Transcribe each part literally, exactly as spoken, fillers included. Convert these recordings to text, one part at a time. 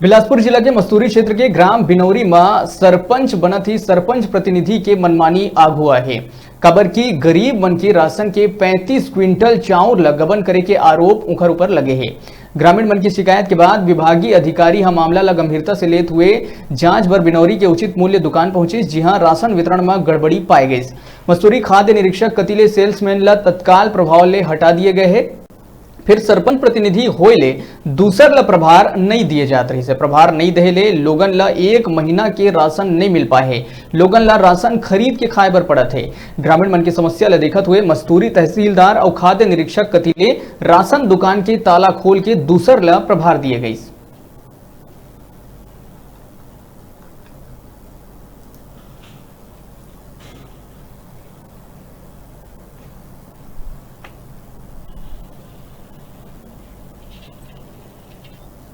बिलासपुर जिला के मस्तूरी क्षेत्र के ग्राम बिनौरी म सरपंच बनत ही सरपंच प्रतिनिधि के मनमानी आगू आहे, काबर कि गरीब मन के राशन के पैंतीस क्विंटल चाउर ल गबन करे के आरोप उंखर ऊपर लगे हे। ग्रामीण मन की शिकायत के बाद विभागीय अधिकारी ह मामला ल गंभीरता से लेत हुए जांच बर बिनौरी के उचित मूल्य दुकान पहुंचिस, जिहां राशन वितरण म गड़बड़ी पाए गइस। मस्तूरी खाद्य निरीक्षक कति ले सेल्समैन ल तत्काल प्रभाव ले हटा दिए गए हे। फिर सरपंच प्रतिनिधि होए ले दूसर ल प्रभार नइ दिए जात रहिस हे। प्रभार नइ देहे ले लोगन ल एक महीना के राशन नइ मिल पाए हे। लोगन ल राशन खरीद के खाए बर पड़त हे। ग्रामीण मन के समस्या ल देखत हुए मस्तूरी तहसीलदार अउ खाद्य निरीक्षक कति ले राशन दुकान के ताला खोल के दूसर ल प्रभार दिए गइस।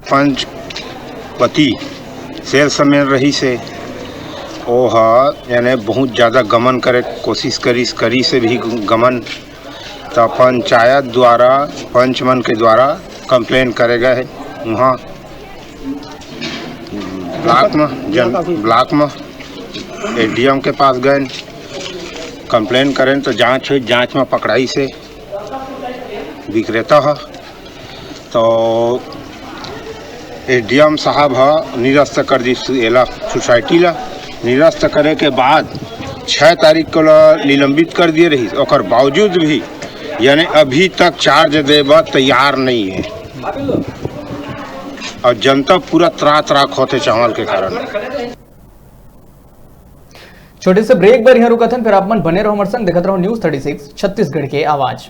पंच पति सेल्समैन रहिस हे, ओ ह यानी बहुत ज़्यादा गमन करे के कोशिश करिस, करिस हे भी गमन, त पंचायत द्वारा, पंच मन के द्वारा कंप्लेन करे गए हे। वहाँ ब्लॉक में, जन ब्लॉक में एसडीएम के पास गए, कंप्लेन करें तो जांच हुई, जांच में पकड़ाइस हे विक्रेता ह। तो एसडीएम साहब ह निरस्त कर दी सु-, एला, सोसाइटी ला निरस्त करे के बाद छः तारीख को ला निलंबित कर दिए रही। ओकर बावजूद भी यानी अभी तक चार्ज दे बर तैयार नहीं है और जनता पूरा त्राह त्राह होथे चावल के कारण। छोटे से ब्रेक बर यहाँ रुकथन, फिर आप मन बने रहो हमर संग, देखत रहो न्यूज़ थर्टी सिक्स छत्तीसगढ़ के आवाज़।